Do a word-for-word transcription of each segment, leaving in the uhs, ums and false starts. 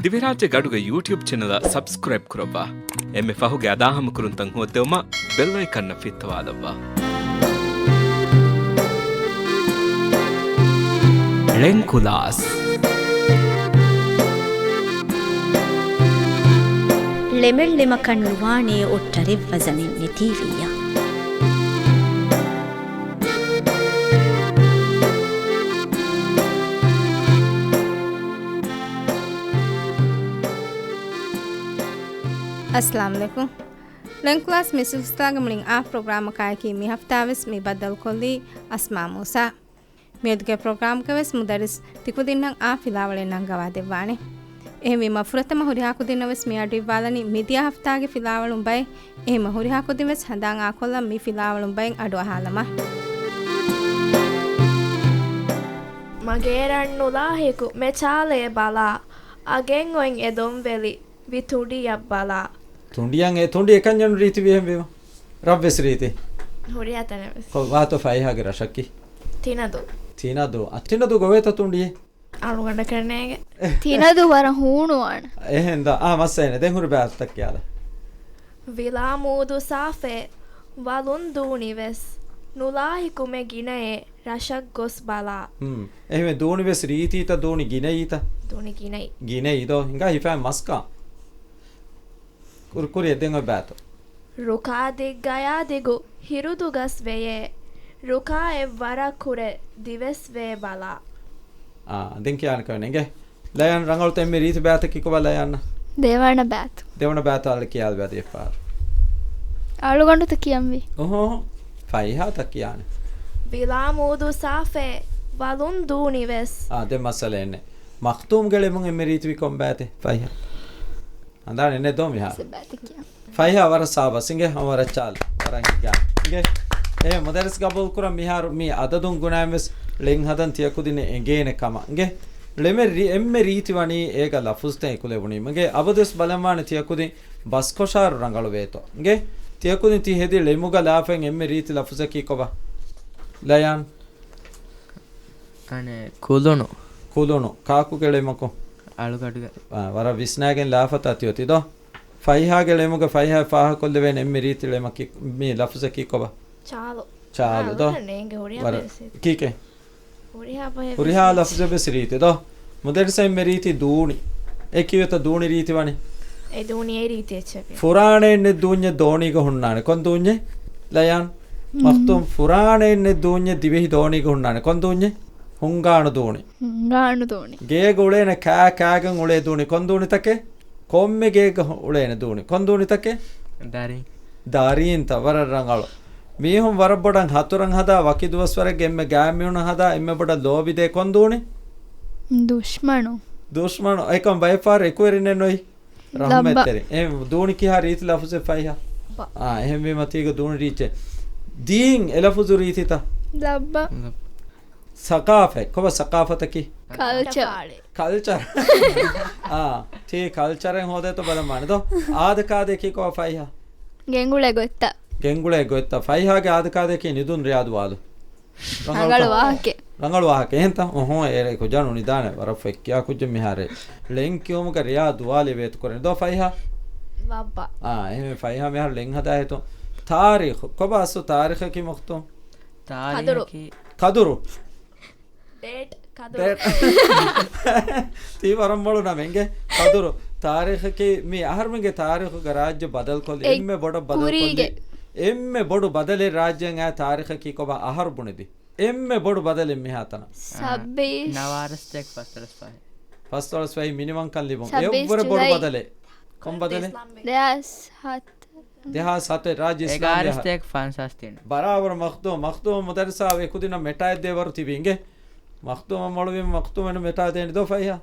ދިވެހިރާއްޖޭގެ އަޑުގެ ޔޫޓިއުބް ޗެނަލަށް ސަބްސްކްރައިބް ކުރައްވާ. އެންމެ ފަހުގެ އަދާހަމަކުރުންތައް ހޯއްދެވުމަށް ބެލް އައިކަންއަށް ފިއްތަވާލައްވާ. ޅެންކުލާސް. ޅެމެއް ޅެމަކަށް ނުވާނޭ އޮށްޓަރެއް ވަޒަނެއް ނެތީވިއްޔާ. އައްސަލާމު ޢަލައިކުމް. ޅެންކުލާސް މި ސިލްސިލާގެ މުޅިން އާ ޕްރޮގްރާމަކާއެކީ މި ހަފްތާވެސް މި ބައްދަލުކޮށްލީ އަސްމާ މޫސާ. މިއަދުގެ ޕްރޮގްރާމްގަވެސް މުދައްރިސް ތިކުދިންނަށް އާ ފިލާވަޅެއް ނަންގަވާދެއްވާނެ. އެހެންވީމަ ފުރަތަމަ ހުރިހާ ކުދިންނަށްވެސް މި އަޑުއިއްވާލަނީ މިދިޔަ ހަފްތާގެ ފިލާވަޅުން ބައެއް. އެހެންމަ ހުރިހާ ކުދިންވެސް ހަނދާން އާކޮށްލަން މި ފިލާވަޅުން ބައެއް އަޑުއަހާލަމާ. މަގޭ ރަން ނުލާހިކު މެ ޗާލޭ ބަލާ، އަގެއް އޮތް އެ ދޮންވެލި ވި ތުނޑިއަށް ބަލާ. ތުނޑިއަށް އެ ތުނޑި އެކަންޏަނު ރީތި ވިހެން ވީމަ. ރަށްވެސް ރީތި. ހުރިހާ ތަނެއްވެސް. ކޮ-، ވާތޯ ފައިހާގެ ރަށަކީ؟ ތިނަދޫ. ތިނަދޫ. އަ، ތިނަދޫ ގޮވޭތަ ތުނޑިއެއް؟ އަޅުގަނޑަކަށް ނޭގެ. ތިނަދޫ ވަރަށް ހޫނުވާނެ. އެހެންދާ. އާ، މައްސައެއް ނެ. ދެން ހުރި ބާތައް ކިޔާލަ. ވިލާ މޫދު ސާފޭ، ވަލުން ދޫނިވެސް، ނުލާހިކު މެ ގިނައޭ، ރަށަށް ގޮސް ބަލާ. ހުން. އެހެންވެ ދޫނިވެސް ރީތީތަ ދޫނި ގިނައީތަ؟ ދޫނި ގިނައީ. ގިނައީ ދޯ. ހިނގާ ހިފާ މަސްކާ. ކުރު-، ކުރިއަށް ދެން އޮތް ބާތޯ. ރުކާ ދިއްގަޔާ ދިގު ހިރުދުގަސް ވެޔޭ. ރުކާއެއް ވަރަށް ކުރެ ދިވެސް ވޭ ބަލާ. އާ، ދެން ކިޔާނެ ކަމެއް ނޭނގެ. ލަޔާން ރަނގަޅުތަ އެންމެ ރީތި ބާތަކީ ކޮބާ ލަޔާން؟ ދެވަނަ ބާތު. ދެވަނަ ބާތު އަލި ކިޔާލި ބާ ދިޔަފާރު. އަޅުގަނޑުތަ ކިޔަންވީ؟ އޮހޯ، ފައިހާތަ ކިޔާނެ. ވިލާ މޫދު ސާފޭ، ވަލުން ދޫނިވެސް. އާ، ދެން މައްސަލައެއް ނެ. މަޚްތޫމްގެ ޅެމުން އެންމެ ރީތިވި ކޮން ބާތެއް؟ ފައިހާ. ހަނދާނެއް ނެތް ދޯ މިހާރު. ސެ ބާތެއް ކިޔާ. ފައިހާ ވަރަށް ސާބަސް އިނގޭ، ހަމަ ވަރަށް ޗާލު. ވަރަށް ހިނގާ. އިނގޭ. އެ މުދައްރިސް ގަބޫލު ކުރަން މިހާރު މި އަދަދުން ގުނައިން ވެސް ޅެން ހަދަން ތިޔަ ކުދިންނަށް އެނގޭނެ ކަމަށް. އިނގޭ. ޅެމެއް ރި-، އެންމެ ރީތި ވަނީ އޭގަ ލަފުޒުތައް އެކުލެވުނީމަ. އިނގޭ. އަބަދުވެސް ބަލަންވާނެ ތިޔަ ކުދިން ބަސްކޮށާރު ރަނގަޅު ވޭތޯ. އިނގޭ. ތިޔަ ކުދިން ތި ހެދި ޅެމުގަ ލާފައިން އެންމެ ރީތި ލަފުޒަކީ ކޮބާ؟ ލަޔާން. އަނެއް، ކުލުނު. ކުލުނު. ކާކުގެ ޅެމަކު؟ އަޅުގަޑުގެ. އާ، ވަރަށް ވިސްނާގެން ލާފަތާ ތިއޮތީ ދޯ. ފައިހާގެ ޅެމުގަ ފައިހާ ފާހަކޮށްލެވޭނެ އެންމެ ރީތި ޅެމަކީ، މި ލަފުޒަކީ ކޮބާ؟ ޗާލު. ޗާލު ދޯ. އާ، ނޭނގެ ހުރިހާ ވަރަށް ބޭސް. ކީކޭ؟ ހުރިހާ ބަހެއް ހުރިހާ ވެސް ލަފުޒެއް ވެސް ރީތި ދޯ. މުދައްރިސަށް އެންމެ ރީތި ދޫނި. އެ ކީއްވެތަ ދޫނި ރީތި ވަނީ؟ އެ ދޫނި އެ ރީތި އެއްޗެއް. ފުރާނައެއް ނެތް ދޫންޏެއް ދޯނީގަ ހުންނާނެ. ކޮން ދޫންޏެއް؟ ލަޔާން. މަޚްތޫމް ފުރާނައެއް ނެތް ދޫންޏެއް ދިވެހި ދޯނީގަ ހުންނާނެ. ކޮން ދޫންޏެއް؟ ހުންގާނު ދޫނި. ހުންގާނު ދޫނި. ގޭގަ އުޅޭނެ ކާ ކާގެން އުޅޭ ދޫނި. ކޮން ދޫނިތަކެއް؟ ކޮންމެ ގޭގަ އުޅޭނެ ދޫނި. ކޮން ދޫނިތަކެއް؟ ދަރިން. ދަރީންތަ ވަރަށް ރަނގަޅު. މީހުން ވަރަށް ބޮޑަށް ހަތުރަށް ހަދާ ވަކި ދުވަސްވަރެއްގެ އެންމެ ގާތްމީހުންނަށް ހަދާ އެންމެ ބޮޑަށް ލޯބިދޭ ކޮން ދޫނި؟ ދުޝްމަނު. ދުޝްމަނު. އެކަމް ބައެއް ފަހަރު އެކުވެރިންނެއް ނުވި. ރަޙްމަތްތެރި. އެ ދޫނި ކިހާ ރީތި ލަފުޒެއް ފައިހާ؟ ބަ. އާ، އެހެންވީމަ ތީގަ ދޫނި ރީތި. ދީން އެ ލަފުޒު ރީތިތަ؟ ލައްބަ. ސަޤާފަތް. ކޮބާ ސަޤާފަތަކީ؟ ކަލްޗަރ. ކަލްޗަރ. އާ، ތީ ކަލްޗަރެއް ހޯދޭތޯ ބަލަން ވާނެ ދޯ. އާދަކާދައަކީ ކޮބާ ފައިހާ؟ ގެންގުޅޭ ގޮތްތައް. ގެންގުޅޭ ގޮތްތައް. ފައިހާގެ އާދަކާދައަކީ ނިދުން ރެޔާ ދުވާލު. ރަނގަޅު ވާހަކަ. ރަނގަޅު ވާހަކަ. އެހެންތަ؟ އޮހޯ، އޭރެ ކުޖާނު ނިދާނެ. ވަރަށް ފެއްކިޔާ ކުއްޖެއް މިހާރެ. ޅެން ކިޔުމުގަ ރެޔާ ދުވާލެ ވޭތު ކުރެން. ދޯ ފައިހާ؟ ވައްބަ. އާ، އެހެން ފައިހާ މިހާރު ޅެން ހަދާ ހެތު. ތާރީޚު. ކޮބާ އަސްލު ތާރީޚަކީ މަޚްތޫމް؟ ތާރީޚަކީ ކަދުރު. ކަދުރު. ޑޭޓް ކަދުރު. ޑޭޓް. ތީ ވަރަށް މޮޅު ނަމެއް އިނގޭ. ކަދުރު. ތާރީޚަކީ މި އަހަރުމެންގެ ތާރީޚުގަ ރާއްޖެ ބަދަލުކޮށްލި. އެ އެންމެ ބޮޑަށް ބަދަލުކޮށްލި. ކުރީގެ. އެންމެ ބޮޑު ބަދަލެއް ރާއްޖެއަށް އައި ތާރީޚަކީ ކޮބާ އަހަރު ބުނެދި. އެންމެ ބޮޑު ބަދަލެއް މިހާތަނަށް. ސައްބީސް. ނަވާރަސް ތެކް ފަސްދޮޅަސް ފަހެއް. ފަސްދޮޅަސް ފަހެއް މިނިވަންކަން ލިބުން. ސައްބީސް އެއްވުރެ ބޮޑު ޖުލައި. ބަދަލެއް. ކޮން ބަދަލެއް؟ ދެހާސް ހަތް. ދެހާސް ހަތެއް ރާއްޖެ އިސްލާމީ އެގާރަސް އަހަރު. ތެކް ފަންސާސް ތިން. ބަރާބަރު މަޚްދޫމް، މަޚްދޫމް މުދައްރިސާ އެކުދިންނަށް މެޓާއެއް ދޭ ވަރު ތިބީ އިނގޭ. މަޚްދޫމަށް މޮޅުވީމަ މަޚްދޫމަށް މެޓާ ދޭނެ ދޯ ފައިހާ؟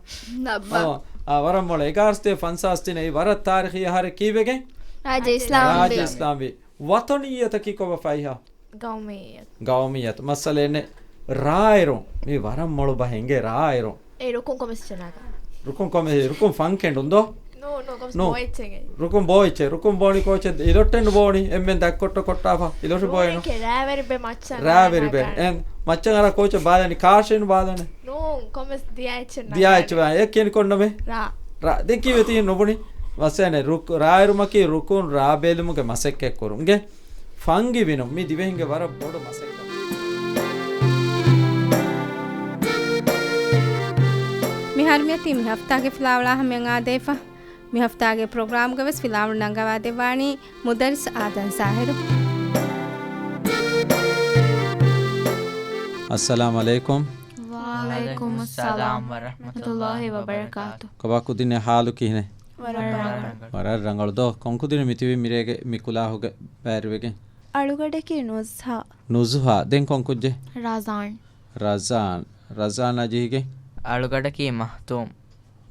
ނައްބާ. އާ، އާ، ވަރަށް މޮޅު. އެގާރަސް ތެކް ފަންސާސް ތިން އެއީ ވަރަށް ތާރީޚީ އަހަރެއް ކީއްވެގެން؟ ރާއްޖެ އިސްލާމްވީ. ރާއްޖެ އިސްލާމްވީ. ވަޠަނިއްޔަތަކީ ކޮބާ ފައިހާ؟ ގައުމިއްޔަތު. ގައުމިއްޔަތު. މައްސަލައެއް ނެތް. ރާއިރު. މީ ވަރަށް މޮޅު ބަހެއް އިނގޭ ރާއިރު. އެ ރުކުން ކޮމެސް ޗެނާގަ. ރުކުން ކޮމެ-، ރުކުން ފަން ކެނޑުން ދޯ؟ ނޯ، ނޯ، ކޮމެސް ނޯ. ބޯއެއްޗެއް. ރުކުން ބޯއެއްޗެއް. ރުކުން ބޯނި ކޯޗެއް؟ އިލޮއްޓެއް ނުބޯނި. އެންމެން ދަތްކޮއްޓަ ކޮއްޓާފަ. އިލޮށި ބޯއެއް ނޫން. ރާވެރިބެ މައްޗަށް ރާވެރިބެ. އެން މައްޗަށް އަރާ ކޯޗެއް ބާލަނީ. ކާށޭނު ބާލަނީ. ނޫން، ކޮމެސް ދިޔައެއްޗެއް ނަގާނެ. ދިޔައެއްޗެއް ބާ. އެ ކިޔަނީ ކޮން ނަމެއް؟ ރާ. ރ-، ދެން ކީއްވެ ތިހެން ނުބުނި؟ މަސައްކަތް ރުކު-، ރާއިރުމަކީ ރުކުން ރާ ބޭލުމުގެ މަސައްކަތް ކުރުން. އިނގޭ؟ ފަންގި ވިނުން. މީ ދިވެހިންގެ ވަރަށް ބޮޑު މަސައްކަތް. މިހާރު މިއޮތީ މި ހަފްތާގެ ފިލާވަޅާ ހަމަޔަށް އާދެވިފަ. މި ހަފްތާގެ ޕްރޮގްރާމްގަވެސް ފިލާވަޅު ނަންގަވާދެއްވާނީ މުދައްރިސް އާދަން ޒާހިރު. އައްސަލާމު ޢަލައިކުމް. ވަޢަލައިކުމުއްސަލާމް ވަރަޙްމަތުﷲ ވަބަރަކާތު. ކޮބާ ކުދިންނޭ ޙާލު ކިހިނެއް؟ ވަރަށް ރަނގަޅު. ވަރަށް ރަނގަޅު ދޯ. ކޮން ކުދިން މިތިބީ މިރޭގެ މި ކުލާހުގެ ބައިވެރިވެގެން؟ އަޅުގަޑަކީ ނުޒްހާ. ނުޒްހާ. ދެން ކޮން ކުއްޖެއް؟ ރަޒާން. ރަޒާން. ރަޒާނާ ޖެހިގެން؟ އަޅުގަޑަކީ މަޚްތޫމް.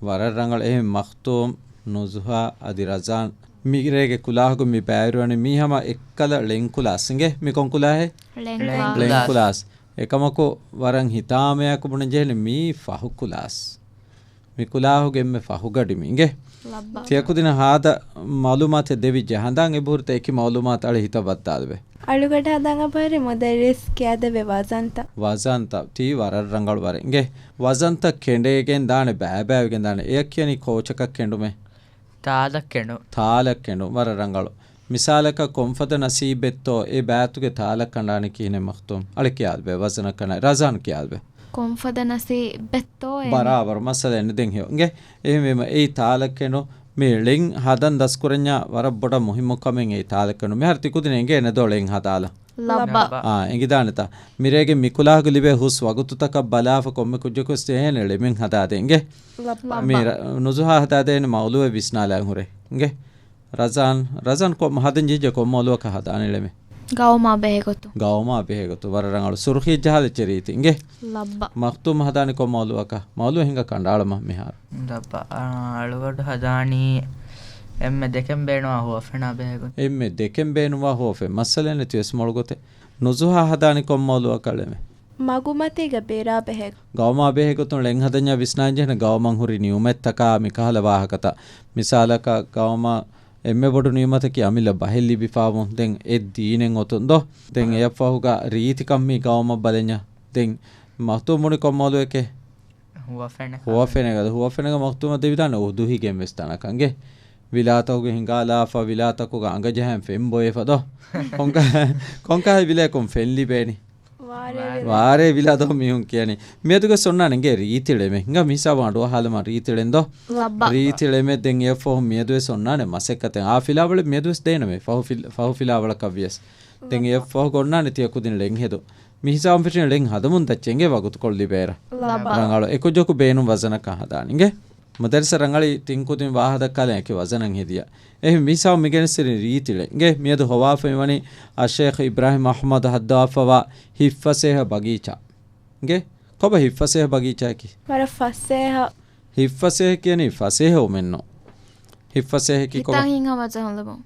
ވަރަށް ރަނގަޅު. އެހެން މަޚްތޫމް، ނުޒުހާ އަދި ރަޒާން މިރޭގެ ކުލާހުގަ މި ބައިވެރިވަނީ މީ ހަމަ އެއްކަލަ ޅެން ކުލާސް. އިނގޭ މި ކޮން ކުލާހެއް؟ ޅެން ޅެން ކުލާސް. ކުލާސް. އެކަމަކު ވަރަށް ހިތާމަޔާކޮށް ބުނަން ޖެހޭނެ މީ ފަހު ކުލާސް. މި ކުލާހުގެ އެންމެ ފަހުގަޑި މީ. އިނގޭ؟ ލައްބަ. ތިޔަ ކުދިންނަށް ހާދަ މަޢުލޫމާތެއް ދެވިއްޖެ. ހަނދާން އެބަހުރިތަ އެކި މަޢުލޫމާތު އަޅެ ހިތަށް ވައްދާލެވޭ. އަޅުގަޑަށް ހަނދާން އެބަހުރި މުދައްރިސް ކިޔާދެއްވި ވަޒަންތައް. ވަޒަންތައް. ތީ ވަރަށް ރަނގަޅު ވަރެއް. އިނގޭ. ވަޒަންތައް ކެނޑޭގެން ދާނެ، ބައިބައިވެގެން ދާނެ. އެޔަށް ކިޔަނީ ކޯޗަކަށް ކެނޑުމޭ. ތާލަށް ކެނޑުން. ތާލަށް ކެނޑުން. ވަރަށް ރަނގަޅު. މިސާލަކަށް ކޮންފަދަ ނަސީބެއްތޯ އެ ބައިތުގެ ތާލަށް ކަނޑާނީ ކިހިނެއް މަޚްތޫމް؟ އަޅެ ކިޔާލަބޭ ވަޒަނަށް ކަނޑާ. ރަޒާން ކިޔާލަބޭ. ކޮންފަދަ ނަސީބެއްތޯ އެ. ބަރާބަރު. މައްސަލައެއް ނެތް ދެން ހެޔޮ. އިނގޭ. އެހެންވީމަ އެއީ ތާލަށް ކެނޑުން. މި ޅެން ހަދަން ދަސްކުރަންޏާ ވަރަށް ބޮޑަށް މުހިއްމު ކަމެއް އެއީ ތާލަށް ކެނޑުން. މިހާރު ތި ކުދިން އެނގޭނެ ދޯ ޅެން ހަދާލަން؟ ލައްބަ. ލައްބަ. އާ، އެނގިދާނެތާ. މިރޭގެ މި ކުލާހުގަ ލިބޭ ހުސް ވަގުތުތަކަށް ބަލާފަ ކޮންމެ ކުއްޖަކުވެސް ޖެހޭނެ ޅެމެއް ހަދާދޭ. އިނގޭ. ލައްބަ. މި ރަ-، ނުޒުހާ ހަދާދޭނެ މައުލޫއެއް ވިސްނާލާން ހުރޭ. އިނގޭ. ރަޒާން، ރަޒާން ކޮ-، ހަދަން ޖެހިއްޖެ ކޮން މައުލޫއަކަށް ހަދާނީ ޅެމެއް؟ ގައުމާ ބެހޭގޮތުން. ގައުމާ ބެހޭގޮތުން. ވަރަށް ރަނގަޅު. ސުރުޚީއެއް ޖަހާލައްޗޭ ރީތި. އިނގޭ. ލައްބަ. މަޚްތޫމް ހަދާނީ ކޮން މައުލޫއަކަށް؟ މައުލޫ ހިނގާ ކަނޑައަޅަމާ މިހާރު. ލައްބަ. އާ، އަޅުގަޑު ހަދާނީ އެންމެ ދެކެން ބޭނުންވާ ހުވަފެނާ ބެހޭގޮތުން. އެންމެ ދެކެން ބޭނުންވާ ހުވަފެން. މައްސަލައެއް ނެތިވެސް މޮޅު ގޮތެއް. ނުޒުހާ ހަދާނީ ކޮން މައުލޫއަކަށް ޅެމެއް؟ މަގުމަތީގަ ބޭރާ ބެހޭ. ގައުމާ ބެހޭގޮތުން ޅެން ހަދަންޏާ ވިސްނާންޖެހޭނެ ގައުމަށް ހުރި ނިޢުމަތްތަކާ މިކަހަލަ ވާހަކަތައް. މިސާލަކަށް ގައުމަށް އެންމެ ބޮޑު ނިޢުމަތަކީ އަމިއްލަ ބަހެއް ލިބިފާވުން. ދެން އެއް ދީނެއް އޮތުން ދޯ. ދެން އެއަށްފަހުގަ ރީތިކަން މީ ގައުމަށް ބަލަންޏާ. ދެން މަޚްތޫމް ބުނި ކޮން މައުލޫއެކޭ؟ ހުވަފެނަކަށް. ހުވަފެނަކަށް. ހުވަފެނަކަށް މަޚްތޫމަށް ދެވިދާނެ އުދުހިގެން ވެސް ތަނަކަށް. އިނގޭ. ވިލާތަކުގެ ހިނގާލާފަ، ވިލާތަކުގަ އަނގަޖަހައިން ފެން ބޮއެފަ ދޯ. ކޮންކަހަ-، ކޮންކަހަލަ ވިލައަކުން ފެން ލިބޭނީ؟ ވާރޭ ވިލަ. ވާރޭ ވިލަ ދޯ މީހުން ކިޔަނީ. މިއަދުގެ އޮންނާނެ އިނގޭ ރީތި ޅެމެއް. ހިނގާ މިހިސާބުން އަޑުއަހާލަމާ ރީތި ޅެން ދޯ. ލައްބަ. ރީތި ޅެމެއް. ދެން އެއަށްފަހު މިއަދުވެސް އޮންނާނެ މަސައްކަތެއް. އާ ފިލާވަޅެއް މިއަދުވެސް ދޭނަމޭ. ފަހު ފިލް-، ފަހު ފިލާވަޅަކަށް ވިޔަސް. ދެން ލައްބަ. އެއަށްފަހު އޮންނާނެ ތިޔަ ކުދިން ޅެން ހެދުން. މިހިސާބުން ފެށިން ޅެން ހަދަމުން ދައްޗެ އިނގޭ ވަގުތުކޮޅު ލިބޭއިރަށް. ލައްބަ. ރަނގަޅު. އެކުއްޖަކު ބޭނުން ވަޒަނަކަށް ހަދާނެ އިނގޭ. މުދައްރިސަށް ރަނގަޅީ ތިން ކުދިން ވާހަކަ ދައްކާލަން އެކި ވަޒަނަށް ހެދިޔަ. އެހެން މިސާލު މިގެނެސްދިނީ ރީތި ޅެން. އިނގޭ މިއަދު ހޮވާފައިވަނީ އައްޝޭޚް އިބްރާހިމް އަޙްމަދު ހައްދަވާފަވާ ހިތްފަސޭހަ ބަގީޗާ. އިނގޭ ކޮބާ ހިތްފަސޭހަ ބަގީޗާއަކީ؟ ވަރަށް ފަސޭހަ. ހިތްފަސޭހަ ކިޔަނީ ފަސޭހަވުމެއްނު. ހިތްފަސޭހަކީ ކޮބާ؟ ހިތަށް ހިތަށް ހަމަޖަހަން ލަބުން.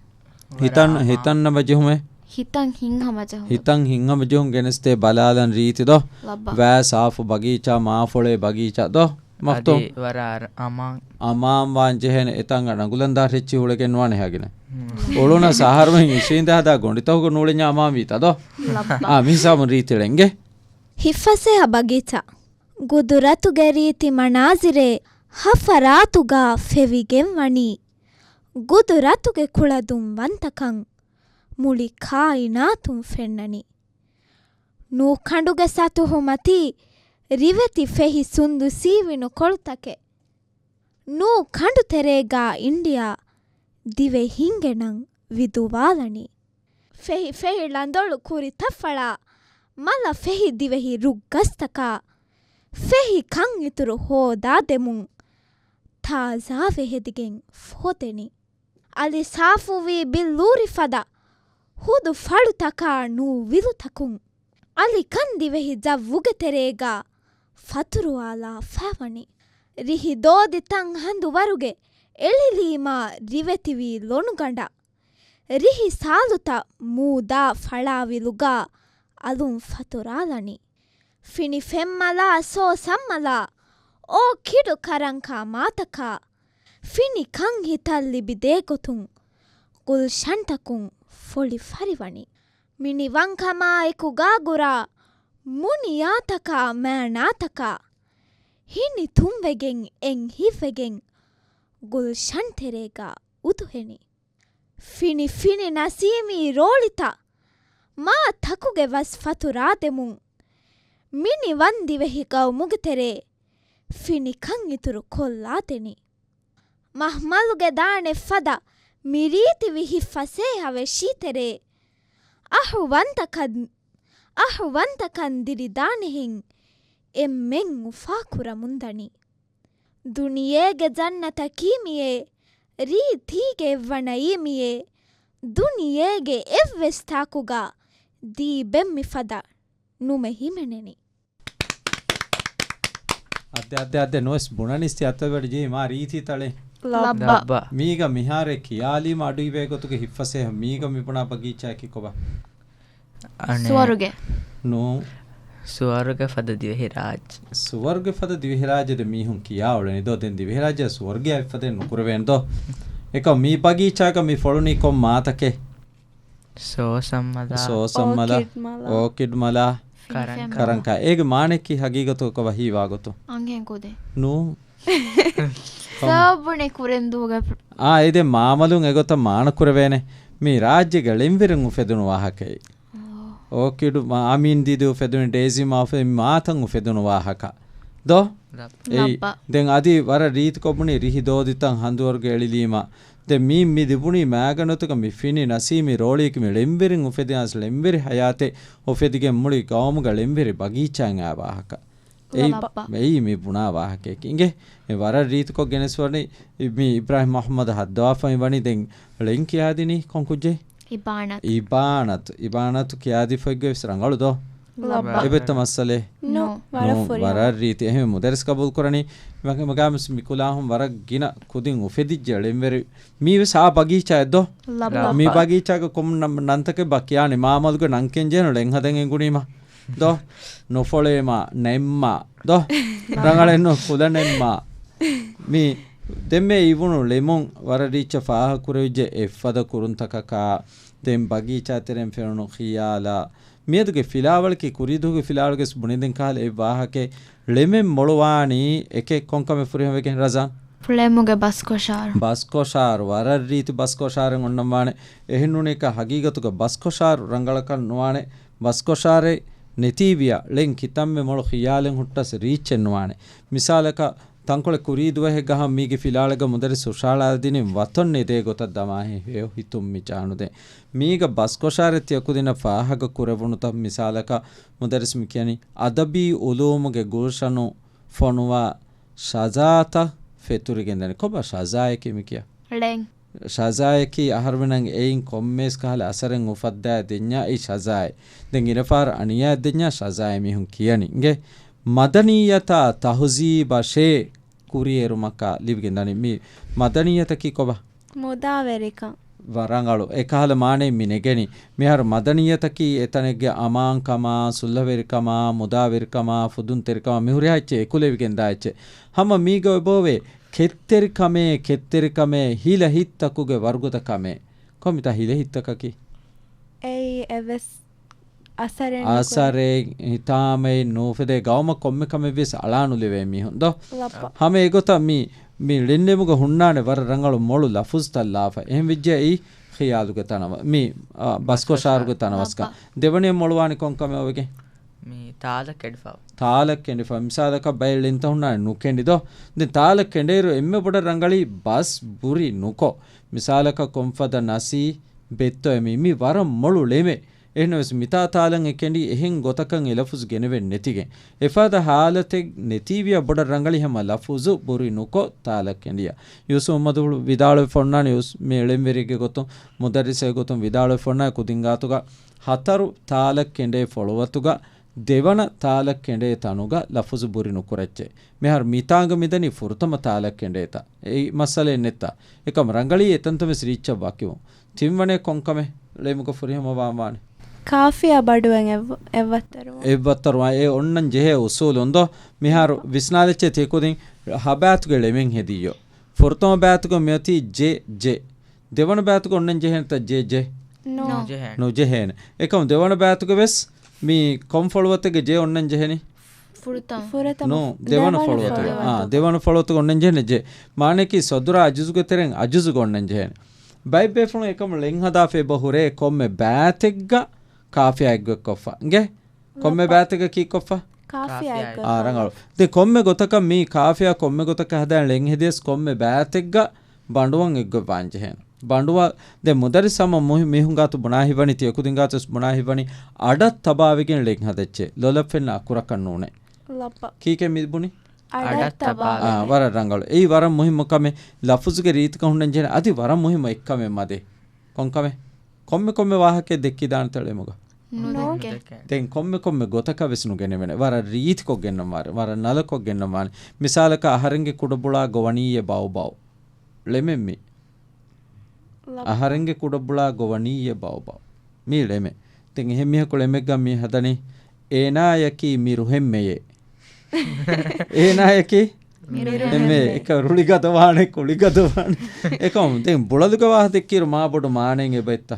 ހިތަން، ވަރަށް އަމާން. ހިތަން ނަމަ ޖެހުމެއް. ހިތަން ހިތް ހަމަޖަހުން. ހިތަން ހިތް ހަމަޖެހުން ގެނެސްދޭ ބަލާލަން ރީތި ދޯ. ލައްބަ. ވައި ސާފު ބަގީޗާ، މާފޮޅޭ ބަގީޗާ ދޯ. މަޚްތޫމް. އަދި ވަރަށް އަރަ-، އަމާން. އަމާން ވާން ޖެހޭނެ އެތާނގަ ނަގުލަންދާ ރެއްޗި ހުޅެގެން ނުވާނެ ހަގިނެ. ހުން. އުޅުނަ ސަހަރުމެން އިށީނދެ ހަދާ ގޮނޑިތަކުގަ ނޫޅެންޏާ އަމާން ވީތަ ދޯ. ލައްބަ. އާ، މިހިސާބުން ރީތި ޅެން އިނގޭ. ހިތްފަސޭހަ ބަގީޗާ. ގުދުރަތުގެ ރީތި މަނާޒިރެއް ހަފަރާތުގަ ފެވިގެން ވަނީ. ގުދުރަތުގެ ކުޅަދުންވަންތަކަން މުޅި ކާއިނާތުން ފެންނަނީ. ނޫކަނޑުގެ ސަތުހު މަތީ ރިވެތި ފެހި ސުންދުސީ ވިނުކޮޅުތަކެއް. ނޫކަނޑު ތެރޭގަ އިންޑިއާ ދިވެހިންގެ ނަން ވިދުވާލަނީ. ފެހި ފެހި ޅަނދޮޅު ކުރިތައް ފަޅާ، މަލަށް ފެހި ދިވެހި ރުއްގަސްތަކާ، ފެހި ކަން އިތުރު ހޯދާދެމުން، ތާޒާވެ ހެދިގެން ފޯދެނީ. އަލި ސާފުވީ ބިއްލޫރި ފަދަ ހުދު ފަޅުތަކާ ނޫވިލުތަކުން. އަލި ކަން ދިވެހި ޖައްވުގެ ތެރޭގަ ފަތުރުވާލާފައިވަނީ. ރިހި ދޯދި ތަން ހަނދުވަރުގެ އެޅިލީމާ ރިވެތިވީ ލޮނުގަނޑަށް. ރިހި ސާލުތައް މޫދާ ފަޅާވިލުގަ އަލުން ފަތުރާލަނީ. ފިނި ފެންމަލާ ސޯ ސަންމަލާ އޯކިޑު ކަރަންކާ މާތަކާ. ފިނި ކަން ހިތަށް ލިބިދޭ ގޮތުން ގުލްޝަންތަކުން ފޮޅި ފަރިވަނީ. މިނިވަންކަމާ އެކުގަ ގުރާ މުނިޔާތަކާ މައިނާތަކާ. ހިނިތުންވެގެން އެން ހިތްވެގެން ގުލްޝަން ތެރޭގަ އުދުހެނި. ފިނި ފިނި ނަސީމީ ރޯޅިތައް މާ ތަކުގެ ވަސް ފަތުރާދެމުން، މިނިވަން ދިވެހި ގައުމުގެ ތެރޭ ފިނިކަން އިތުރު ކޮށްލާދެނީ. މަހްމަލުގެ ދާނެ ފަދަ މިރީތި ވިހި ފަސޭހަ ވެށީތެރޭ، އަހުވަންތަކަން، އަހުވަންތަކަން ދިރިދާނެހެން އެންމެން އުފާކުރަމުންދަނީ. ދުނިޔޭގެ ޖަންނަތަކީ މިއޭ، ރީތީގެ އެއްވަނައީ މިއޭ، ދުނިޔޭގެ އެއްވެސް ތާކުގަ ދީބެއް މިފަދަ ނުމެ ހިމެނެނީ. އައްދެ، އައްދެ، އައްދެ، ނުވެސް ބުނަނީސް ތި އަތޮޅުވެރި ޖީ މާ ރީތި ތަޅެއް. ލައްބަ. ލައްބަ. މީގަ މިހާރެ ކިޔާލީމަ އަޑުއިވޭ ގޮތުގެ ހިއްފަސޭހަ މީގަ މިބުނާ ބަގީޗާއަކީ ކޮބާ؟ އަނެއް. ސުވަރުގެ. ނޫން. ސުވަރުގެ ފަދަ ދިވެހިރާއްޖެ. ސުވަރުގެ ފަދަ ދިވެހިރާއްޖެ ދެ މީހުން ކިޔާ އުޅެނީ ދޯ؟ ދެން ދިވެހިރާއްޖެ ސުވަރުގެއާ އެއްފަދައެއް ނުކުރެވޭނެ ދޯ؟ އެކަމް މި ބަގީޗާގަ މި ފޮޅުނީ ކޮން މާތަކެއް؟ ސޯސަން މަލާ. ސޯސަން މަލާ. އޯކިޑް މަލާ. އޯކިޑް މަލާ. ކަރަންކާ. ކަރަންކާ. އޭގެ މާނައަކީ ހަގީގަތުގަ ކޮބާ ހީވާ ގޮތުން؟ އަންހެން ކުދިން. ނޫން. ސާބުނި ކުރެންދޫގެ ޕް- އާ، އެދެ މާމަލުން އެގޮތަށް މާނަ ކުރެވޭނެ. މި ރާއްޖޭގެ ޅެންވެރިން އުފެދުނު ވާހަކައެއް. އޯ. އޯކިޑު މާ-، އާމީން ދީދީ އުފެދުނީ ޑޭޒީ މާ އުފެ-، މާތަން އުފެދުނު ވާހަކަ. ދޯ؟ އެއީ. ލައްބަ. ދެން އަދި ވަރަށް ރީތިކޮށް ބުނީ ރިހި ދޯދިތައް ހަނދުވަރުގެ އެޅިލީމަ. ދެން މީ މި ލިބުނީ މައިގަނޑުތަކަށް މި ފިނި ނަސީމީ ރޯޅިއަކީ މި ޅެންވެރިން އުފެދިޔާސް ޅެންވެރި ހަޔާތެއް އުފެދިގެން މުޅި ގައުމުގަ ޅެންވެރި ބަގީޗާއިން އާ ވާހަކަ. އެއީ، ލައްބަ. އެއީ މި ބުނާ ވާހަކައަކީ. އިނގޭ، މި ވަރަށް ރީތިކޮށް ގެނެސްވަނީ، މި އިބްރާހިމް މުޙައްމަދު ހައްދަވާފައި ވަނީ ދެން ޅެން ކިޔާދިނީ ކޮން ކުއްޖެއް؟ އިބާނަތު. އިބާނަތު. އިބާނަތު ކިޔާދީފައިގެ ވެސް ރަނގަޅު ދޯ؟ ލައްބަ. އެބެއްތަ މައްސަލެއް؟ ނޫ. ނޫ، ވަރަށް ފުރިހަމަ. ވަރަށް ރީތި. އެހެން މުދައްރިސް ގަބޫލު ކުރަނީ، މަގަ-، މަގާމުސް މި ކުލާހުން ވަރަށް ގިނަ ކުދިން އުފެދިއްޖެ ޅެންވެރި. މީ ވެސް އާ ބަގީޗާއެއް ދޯ؟ ލައްބަ. މި ބަގީޗާގަ ކޮން ނަން-، ނަންތަކެއް ބާ ކިޔާނީ؟ މާމަލުގެ ނަން ކެން ޖެހޭނު ޅެން ހަދަން އެނގުނީމަ. ދޯ؟ ނުފޮޅޭމާ، ނެއްމާ، ދޯ؟ ރަނގަޅެއްނު ކުލަނެއްމާ. މި ދެންމެ އިވުނު ޅެމުން ވަރަށް ރީއްޗަށް ފާހަގަކުރެވިއްޖެ އެއްފަދަ ކުރުންތަކަކާ، ދެން ބަގީޗާ ތެރެއިން ފެނުނު ޚިޔާލާ. މިއަދުގެ ފިލާވަޅަކީ ކުރީދުވަހުގެ ފިލާވަޅުގެސް ބުނިދިން ކަހަލަ އެއް ވާހަކައެއް. ޅެމެއް މޮޅުވާނީ އެކެއް ކޮންކަމެއް ފުރިހަމަވެގެން ރަޒާން؟ ޅެމުގެ ބަސްކޮށާރު. ބަސްކޮށާރު، ވަރަށް ރީތި ބަސްކޮށާރެއް އޮންނަންވާނެ. އެހެންނޫނީކަ ހަގީގަތުގަ ބަސްކޮށާރު ރަނގަޅަކަށް ނުވާނެ. ބަސްކޮށާރެއް ނެތީވިޔާ، ޅެން ކިތަންމެ މޮޅު ޚިޔާލެއް ހުއްޓަސް ރީއްޗެއް ނުވާނެ. މިސާލަކަށް، ތަންކޮޅެއް ކުރީ ދުވަހެއްގަ ހަމަ މީގެ ފިލާވަޅެއްގަ މުދައްރިސް ހުށަހަޅާދިނީ ވަތޮން ނެދޭ ގޮތަށް ދަމާހެން ހެޔޮ ހިތުން މި ޖާނުދޭ. މީގަ ބަސްކޮށާރެއް ތިޔަ ކުދިންނަށް ފާހަގަ ކުރެވުނުތަން މިސާލަކަށް މުދައްރިސް މި ކިޔަނީ އަދަބީ އުލޫމުގެ ގުލްޝަނު ފޮނުވާ ޝަޒާތައް ފެތުރިގެންދަނީ. ކޮބާ ޝަޒާއަކީ މި ކިޔާ؟ ޅެން. ޝަޒާއަކީ އަހަރުމެނަށް އެއިން ކޮންމެސް ކަހަލަ އަސަރެއް އުފައްދާ ދެންޏާ އެއީ ޝަޒާއޭ. ދެން އިރަފާރު އަނިޔާ ދެންޏާ ޝަޒާއޭ މީހުން ކިޔަނީ. އިނގޭ؟ މަދަނިއްޔަތާ ތަހުޒީބަށޭ ކުރިއެރުމަކާ ލިބިގެން ދަނީ. މި މަދަނިއްޔަތަކީ ކޮބާ؟ މުދާވެރިކަން. ވަރަށް ރަނގަޅު. އެކަހަލަ މާނައެއް މި ނެގެނީ. މިހާރު މަދަނިއްޔަތަކީ އެތަނެއްގެ އަމާންކަމާ، ސުލްހަވެރިކަމާ، މުދާވެރިކަމާ، ފުދުންތެރިކަމާ، މިހުރިހާ އެއްޗެއް އެކުލެވިގެންދާ އެއްޗެއް. ހަމަ މީގަ އެބައޮވޭ ކެތްތެރިކަމޭ، ކެތްތެރިކަމޭ، ހިލަ ހިތްތަކުގެ ވަރުގަދަ ކަމޭ. ކޮންމެތާ ހިލަ ހިތްތަކަކީ؟ އެއީ އެއްވެސް އަސަރެއް ނުކުރޭ. އަސަރެއް ހިތާމައެއް ނޫފެދޭ ގައުމަށް ކޮންމެ ކަމެއްވިޔަސް އަޅާނުލެވޭ މީހުން ދޯ؟ ލައްބަ. ހަމަ އެގޮތަށް މި، މި ޅެންނެމުގަ ހުންނާނެ ވަރަށް ރަނގަޅު މޮޅު ލަފުޒުތައް ލާފަ. އެހެން ވެއްޖެ އެއީ ޚިޔާލުގެ ތަނަވަ-، މި، އާ، ބަސްކޮށާރުގެ ތަނަވަސްކަން. ލައްބަ. ދެވަނަޔަށް މޮޅުވާނީ ކޮން ކަމެއް އޮވެގެން؟ މި ތާލަ ކެނޑިފަ. ތާލަ ކެނޑިފަ. މިސާލަކަށް ބައެއް ޅެންތައް ހުންނާނެ ނުކެނޑި ދޯ؟ ދެން ތާލަ ކެނޑޭއިރު އެންމެ ބޮޑަށް ރަނގަޅީ ބަސް ބުރި ނުކޮށް. މިސާލަކަށް ކޮންފަދަ ނަސީ ބެއްތޯއެ މީ، މީ ވަރަށް މޮޅު ޅެމެއް. އެހެންނަމަވެސް މިތާ ތާލަން އެ ކެނޑީ އެހެން ގޮތަކަށް އެ ލަފުޒު ގެނެވެން ނެތިގެން. އެފަދަ ހާލަތެއް ނެތީވިޔާ ބޮޑަށް ރަނގަޅީ ހަމަ ލަފުޒު ބުރި ނުކޮށް ތާލަ ކެނޑިޔާ. ޔޫސުފް މަދުހުޅު ވިދާޅުވެފަ އޮންނާނެ ޔޫސް-، މި ޅެންވެރިއެއްގެ ގޮތުން، މުދައްރިސެއްގެ ގޮތުން ވިދާޅުވެފަ އޮންނާނެ ކުދިން ގާތުގަ ހަތަރު ތާލަ ކެނޑޭ ފޮޅުވަތުގަ ދެވަނަ ތާލަ ކެނޑޭ ތަނުގަ ލަފުޒު ބުރި ނުކުރައްޗޭ. މިހާރު މިތާނގަ މިދަނީ ފުރަތަމަ ތާލަ ކެނޑޭތަ. އެއީ މައްސަލައެއް ނެތްތަ. އެކަމް ރަނގަޅީ އެތަންތަން ވެސް ރީއްޗަށް ވަކިވުން. ތިންވަނައެއް ކޮންކަމެއް ޅެމުގަ ފުރިހަމަވާން ވާނެ؟ ކާފިޔާ ބަޑުވެން އެއް-، އެއްވައްތަރުވާ. އެއްވައްތަރުވާ އެ އޮންނަން ޖެހޭ އުސޫލުން ދޯ؟ މިހާރު ވިސްނާލައްޗޭ ތިކުދިން ހަ ބައިތުގެ ޅެމެއް ހެދިއްޔޯ. ފުރަތަމަ ބައިތުގަ މިއޮތީ ޖެ، ޖެ. ދެވަނަ ބައިތުގަ އޮންނަން ޖެހޭނެތަ ޖެ، ޖެ؟ ނޯ. ނުޖެހޭނެ. ނުޖެހޭނެ. އެކަމު ދެވަނަ ބައިތުގަ ވެސް މި ކޮން ފޮޅުވަތެއްގަ ޖެ އޮންނަން ޖެހެނީ؟ ފުރަތަމަ. ފުރަތަމަ. ނޫ، ދެވަނަ ދެވަނަ ފަޅުވަތުގަ. ފަޅުވަތުގަ. އާ، ދެވަނަ ފަޅުވަތުގަ އޮންނަން ޖެހެނީ ޖެ. މާނައަކީ ސަދުރާ އަޖުޒުގެ ތެރެއިން އަޖުޒުގަ އޮންނަން ޖެހެނީ. ބައެއް ބޭފުޅުން އެކަމަށް ޅެން ހަދާފަ އެބަ ހުރޭ ކޮންމެ ބައިތެއްގަ ކާފިޔާ އެއްގޮތްކޮށްފަ. އިނގޭ؟ ކޮންމެ ބައިތެއްގަ ކީއްކޮށްފަ؟ ކާފިޔާ ކާފިޔާ އެއްގޮތް. އާ، ރަނގަޅު. ދެން ކޮންމެ ގޮތަކަށް މީ ކާފިޔާ ކޮންމެ ގޮތަކަށް ހަދާނެ ޅެން ހެދިޔަސް ކޮންމެ ބައިތެއްގަ ބަނޑުވަން އެއްގޮތް ވާން ޖެހޭނެ. ބަނޑުވަ-، ދެން މުދައްރިސް ހަމަ މުހި-، މީހުން ގާތު ބުނާ ހިތްވަނީ، ތިޔަ ކުދިން ގާތު ވެސް ބުނާ ހިތްވަނީ، އަޑަށް ތަބާވެގެން ޅެން ހަދައްޗޭ. ލޮލަށް ފެންނަ އަކުރަކަށް ނޫނޭ. ލައްބަ. ކީކޭ މި ބުނީ؟ އަޑަށް އަޑަށް ތަބާވެ. ތަބާވެ. އާ، ވަރަށް ރަނގަޅު. އެއީ ވަރަށް މުހިއްމު ކަމެއް. ލަފުޒުގެ ރީތިކަން ހުންނަން ޖެހޭނެ. އަދި ވަރަށް މުހިއްމު އެއްކަމެއް މަދޭ. ކޮންކަމެއް؟ ކޮންމެ ކޮންމެ ވާހަކައެއް ދެއްކިދާނެތަ ޅެމުގަ؟ ނުދެކޭ. ނުދެކޭ. ދެން ކޮންމެ ކޮންމެ ގޮތަކަށް ވެސް ނުގެނެވޭނެ. ވަރަށް ރީތިކޮށް ގެންނަން ވާނެ. ވަރަށް ނަލަކޮށް ގެންނަން ވާނެ. މިސާލަކަށް އަހަރެންގެ ކުޑަބުޅާ ގޮވަނީއޭ ބައު ބައު. ޅެމެއް މީ. ލައްބަ. އަހަރެންގެ ކުޑަބުޅާ ގޮވަނީއޭ ބައު ބައު. މީ ޅެމެއް. ދެން އެހެން މީހަކު ޅެމެއްގަ މީ ހަދަނީ، އޭނާޔަކީ މި ރުހެންމެޔޭ. އޭނާޔަކީ؟ މި މި ރުހެންމެ. ރުހެންމެ. އެކަ ރުޅި ގަދަވާނެ، ކުޅި ގަދަވާނެ. އެކަމު ދެން ބުޅަލުގެ ވާހަކަ ދެއްކިއިރު މާ ބޮޑު މާނައެއް އެބައޮތްތަ؟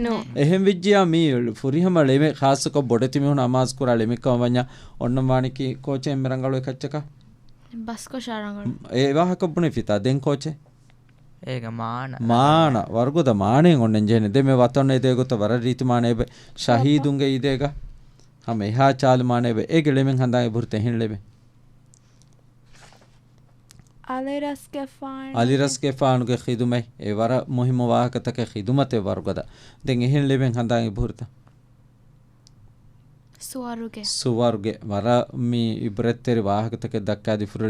ނޯ. އެހެން ވެއްޖިޔާ މީ ފުރިހަމަ ޅެމެއް، ޚާއްޞަކޮށް ބޮޑެތި މީހުން އަމާޒު ކުރާ ޅެމެއް ކަމަށް ވަންޏާ އޮންނަން ވާނީ ކީ ކޯޗެއް އެންމެ ރަނގަޅު އެކައްޗަކަށް؟ ބަސްކޮށާ ރަނގަޅު. އެ ވާހަކަ ބުނެފިތާ ދެން ކޯޗެއް؟ އޭގަ މާނަ. މާނަ، ވަރުގަދަ މާނައެއް އޮންނަން ޖެހެނެ. ދެން މި ވަތަން އެދޭ ގޮތަށް ވަރަށް ރީތި މާނަ އެބަ ޝަހީދުންގެ އީދޭގަ ހަމަ އެހާ ޗާލު މާނަ އެބަ އޭގެ ޅެމެއް ހަނދާން އެބަހުރިތަ އެހެން ޅެމެއް؟ އަލިރަސްގެފާނު. އަލިރަސްގެފާނުގެ ޚިދުމަތް އެ ވަރަށް މުހިއްމު ވާހަކަތަކެއް ޚިދުމަތެއް ވަރުގަދަ. ދެން އެހެން ޅެމެއް ހަނދާން އެބަހުރިތަ؟ ސުވަރުގެ. ސުވަރުގެ. ވަރަށް މި އިބްރަތްތެރި ވާހަކަތަކެއް ދައްކާދިފުރި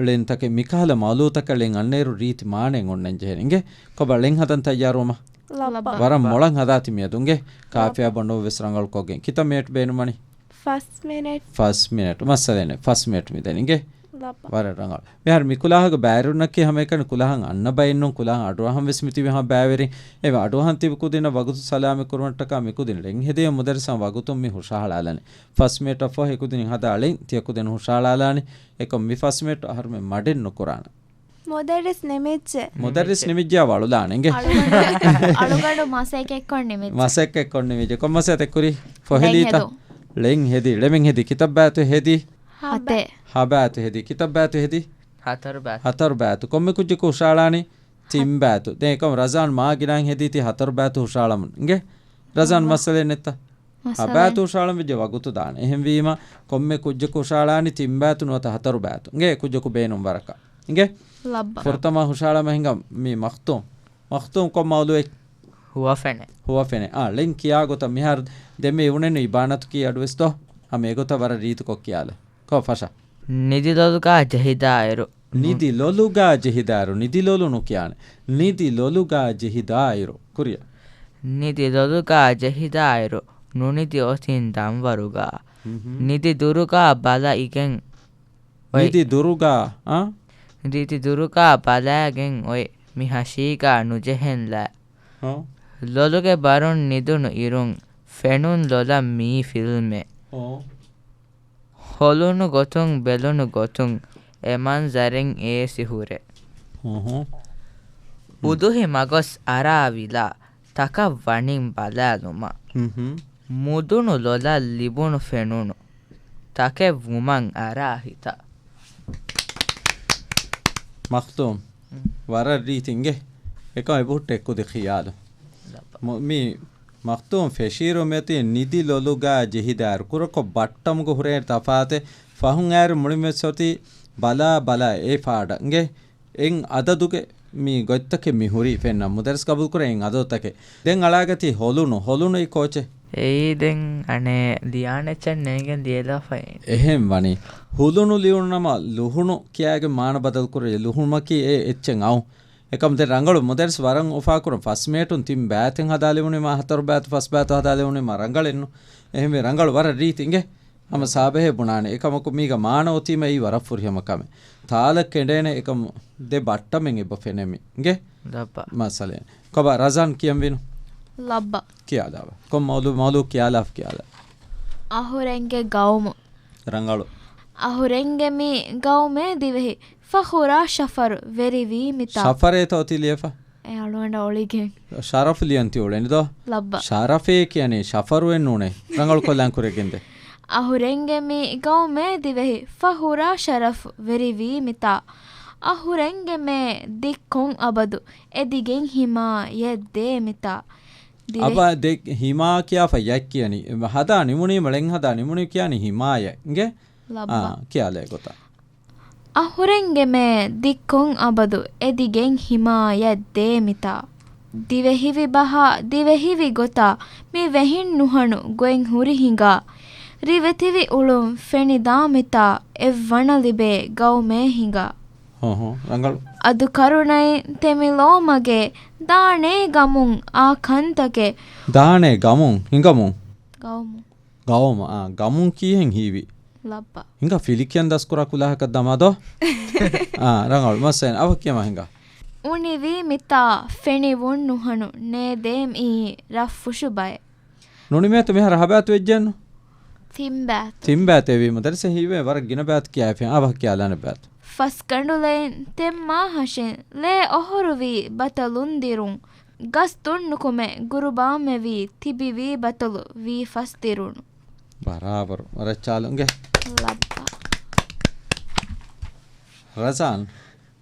ޅެންތަކެއް. މިކަހަލަ މައުޟޫޢުތަކަށް ޅެން އަންނައިރު ރީތި މާނައެއް އޮންނަން ޖެހޭނެ. އިނގޭ؟ ކޮބާ ޅެން ހަދަން ތައްޔާރުވަމާ؟ ލައްބަ. ވަރަށް މޮޅަށް ހަދާތި މިއަދު. އިނގޭ؟ ކާފިޔާ ބަނޑު ވެސް ރަނގަޅުކޮށްގެން. ކިތައް މިނެޓް ބޭނުންވަނީ؟ ފަސް މިނެޓް. ފަސް މިނެޓް. މައްސަލައެއް ނެތް. ފަސް މިނެޓް މިދަނީ. އިނގޭ؟ ލައްބަ. ވަރަށް ރަނގަޅު. މިހާރު މި ކުލާހަގަ ބައިވެރިންނަކީ ހަމައެކަނި ކުލާހަން އަންނަ ބައެއްނޫން، ކުލާހަން އަޑުއަހަން ވެސް މިތިބީ ހަމަ ބައިވެރިން. އެ އަޑުއަހަން ތިބި ކުދިންނަށް ވަގުތު ސަލާމަތް ކުރުމަށްޓަކާ މި ކުދިން ޅެން ހެދިޔަ މުދައްރިސަށް ވަގުތުން މި ހުށަހަޅާލަނީ. ފަސް މިނެޓަށް ފަހު އެ ކުދިން ހަދާ ޅެން ތިޔަ ކުދިން ހުށަހަޅާލާނީ. އެކަމް މި ފަސް މިނެޓް އަހަރުމެން މަޑެއް ނުކުރާނަން. މުދައްރިސް ނިމިއްޖެ. މުދައްރިސް ނިމިއްޖެ. ނިމިއްޖެޔާ ވަޅުލާނެ އިނގޭ. އަޅުގަނޑު، އަޅުގަނޑު މަސައްކަތްކޮށް ނިމިއްޖެ. މަސައްކަތްކޮށް ނިމިއްޖެ. ކޮން މަސައްކަތެއް ކުރީ؟ ފޮހެލީތަ؟ ޅެން ހެދުން. ޅެން ހެދި. ޅެމެއް ހެދި. ކިތައް ބައިތު ހެދި؟ ހަތެއް. ހަ ބައިތު ހެދި. ކިތައް ބައިތު ހެދި؟ ހަތަރު ބައިތު. ހަތަރު ބައިތު. ކޮންމެ ކުއްޖަކު ހުށަހަޅާނީ؟ ތިން ބައިތު. ދެން އެކަމް ރަޒާން މާ ގިނައިން ހެދީތީ ހަތަރު ބައިތު ހުށަހަޅަމުން. އިނގޭ؟ ރަޒާން މައްސަލައެއް ނެތަ؟ ހަ ބައިތު ހުށަހަޅަން ވެއްޖެ ވަގުތު ދާނެ. އެހެންވީމަ ކޮންމެ ކުއްޖަކު ހުށަހަޅާނީ ތިން ބައިތު ނުވަތަ ހަތަރު ބައިތު. އިނގޭ؟ ކުއްޖަކު ބޭނުން ވަރަކަށް. އިނގޭ؟ ލައްބަ. ފުރަތަމަ ހުށަހަޅަމަ ހިނގަން މީ މަޚްތޫމް. މަޚްތޫމް ކޮން މައުޟޫޢެއް؟ ހުވަފެނެއް. ހުވަފެނެއް. އާ، ޅެން ކިޔާ ގޮތަށް މިހާރު ދެންމެ އިވުނެއްނު އިބާނަތު ކީ އަޑުވެސް ދޯ؟ ހަމަ އެގޮތަށް ވަރަށް ރީތިކޮށް ކިޔާލަ. ކޮ ފަށަ. ނިދި ލޮލުގާ ޖެހިދާއިރު. ނިދި ލޮލުގާ ޖެހިދާއިރު. ނިދި ލޮލު ނުކިޔާނެ. ނިދި ލޮލުގާ ޖެހިދާއިރު. ކުރިއަށް. ނިދި ލޮލުގާ ޖެހިދާއިރު. ނުނިދި އޮތީން ދަންވަރުގާ. ނިދި ދުރުގާ ބަލައިގެން އޮތް. ނިދި ދުރުގާ، އާ؟ ނިދި ދުރުގާ ބަލައިގެން އޮތް. މި ހަށީގާ ނުޖެހެން ލާ. ހާ؟ ލޮލުގެ ބަރުން ނިދުނު އިރުން ފެނުން ލޮލަށް މީ ފިލްމެއް. އޯ. ހޮލުނު ގޮތުން ބެލުނު ގޮތުން އެ މަންޒަރެއް އޭސި ހުރޭ. ހުން. އުދުހި މަގޮސް އަރާ ވިލާ ތަކަށް ވަނިން ބަލާލުމަށް. ހުން. މުދުނު ލޮލަށް ލިބުނު ފެނުނު ތަކެއް ވުމަށް އަރާ ހިތަށް. މަޚްތޫމް. ހުން. ވަރަށް ރީތި އިނގޭ. އެކަމް އެބަހުއްޓޭ ކުދި ޚިޔާލު. ލައްބަ. މު-، މި މަޚްތޫމް ފެށީއިރު މިއޮތީ ނިދި ލޮލުގާ ޖެހިދާއިރު. ކުރަކޮށް ބައްޓަމުގަ ހުރޭ ތަފާތެއް. ފަހުން އައިރު މުޅިން ވެސް އޮތީ ބަލާ ބަލާ އެ ފާޑަށް އިނގޭ. އެއް އަދަދުގެ މި ގޮތްތަކެއް މި ހުރީ ފެންނަ. މުދައްރިސް ގަބޫލު ކުރޭ އެއް އަދަދުތަކެއް. ދެން އަޅާގަތީ ހޮލުނު. ހޮލުނު އެއީ ކޯޗެއް؟ އެއީ ދެން އަނެއް ލިޔާނެ އެއްޗެއް ނޭނގެން ލިޔެލާފައި. އެހެން ވަނީ. ހުލުނު ލިޔުނު ނަމަ ލުހުނު ކިޔާގެން މާނަ ބަދަލު ކުރޭ. ލުހުމަކީ އެ އެއްޗެއް އައު. އެކަމު ދެން ރަނގަޅު މުދައްރިސް ވަރަށް އުފާކުރަން ފަސް މިނެޓުން ތިން ބައިތެއް ހަދާލެވުނީމާ ހަތަރު ބައިތު ފަސް ބައިތު ހަދާލެވުނީމާ ރަނގަޅެއްނު. އެހެންވެ ރަނގަޅު ވަރަށް ރީތި އިނގޭ. ހަމަ ސާބަހޭ ބުނާނެ. އެކަމަކު މީގަ މާނަ އޮތީމަ އެއީ ވަރަށް ފުރިހަމަ ކަމެއް. ތާލަ ކެނޑޭނެ އެކަމު ދެ ބައްޓަމެއް އެބަ ފެނެމި. އިނގޭ؟ ލައްބަ. މައްސަލައެއް. ކޮބާ ރަޒާން ކިޔަންވީނު؟ ލައްބަ. ކިޔާލާބަ. ކޮން މައުލޫ-، މައުލޫ ކިޔާލާފަ ކިޔާލާ. އަހުރެންގެ ގައުމު. ރަނގަޅު. އަހުރެންގެ މި ގައުމޭ ދިވެހި ފަޚުރާ ޝަފަރު ވެރިވީ މިތާ. ޝަފަރޭތަ އޮތީ ލިޔެފަ؟ އެ އަޅުގަނޑަށް އޮޅިގެން. ޝަރަފު ލިޔަން ތި އުޅެނީ ދޯ؟ ލައްބަ. ޝަރަފޭ ކިޔަނީ ޝަފަރުއެއް ނޫނޭ. ރަނގަޅު ކޮށްލާން ކުރެގެންދޭ. އަހުރެންގެ މި ގައުމޭ ދިވެހި ފަހުރާ ޝަރަފު ވެރިވީ މިތާ. އަހުރެންގެ މޭ ދިއްކޮން އަބަދު އެދިގެން ހިމާޔަތް ދޭ މިތާ. ދިވެ- އަބަ ދެ ހިމާ ކިޔާފަ ޔަތް ކިޔަނީ. ހަދާ ނިމުނީމަ ޅެން ހަދާ ނިމުނީ ކިޔާނީ ހިމާޔަތް. އިނގޭ؟ ލައްބަ. އާ، ކިޔާލޭ ގޮތަށް. އަހުރެންގެ މޭ ދިއްކޮން އަބަދު އެދިގެން ހިމާޔަތް ދޭ މިތާ. ދިވެހިވި ބަހާ ދިވެހިވި ގޮތާ މި ވެހިން ނުހަނު ގޮތް ހުރި ހިނގާ. ރިވެތިވި އުޅުން ފެނިދާ މިތާ އެއްވަނަ ލިބޭ ގައުމޭ ހިނގާ. ހޯ ހޯ، ރަނގަޅު. އަދު ކަރުނައިން ތެމިލޯމަގޭ ދާނޭ ގަމުން އާ ކަންތަކެއް. ދާނޭ ގަމުން ހިނގަމުން. ގައުމު. ގައުމު، އާ، ގަމުން ކީހެން ހީވި. ލައްބަ. ހިނގާ ފިލިކިޔަން ދަސްކުރާ ކުލާހަކަށް ދަމާ ދޯ. އާ، ރަނގަޅު. މައްސަލަ އަވަ ކިޔަމާ ހިނގާ. އުނިވީ މިތާ ފެނިވުން ނުހަނު ނޭދޭ މިއީ ރަށްފުށު ބައެއް. ނުނިމޭތު މިހާރު ހަބާތު ވެއްޖެއްނު. ތިން ބާތު. ތިން ބާތެވީ މުދައްރިސަށް ހީވޭ ވަރަށް ގިނަ ބާތު ކިޔާފި. އާ ވަހަ ކިޔާލާނެ ބާތު. ފަސްގަނޑު ލެއިން ތެންމާ ހަށިން ލޭ އޮހޮރުވީ ބަތަލުން ދިރުން. ގަސްތުން ނުކުމެ ގުރުބާމެވީ ތިބިވީ ބަތަލު ވީ ފަސް ދިރުނު. ބަރާބަރު. ވަރަށް ޗާލު އިނގޭ. ލައްބަ. ރަޒާން.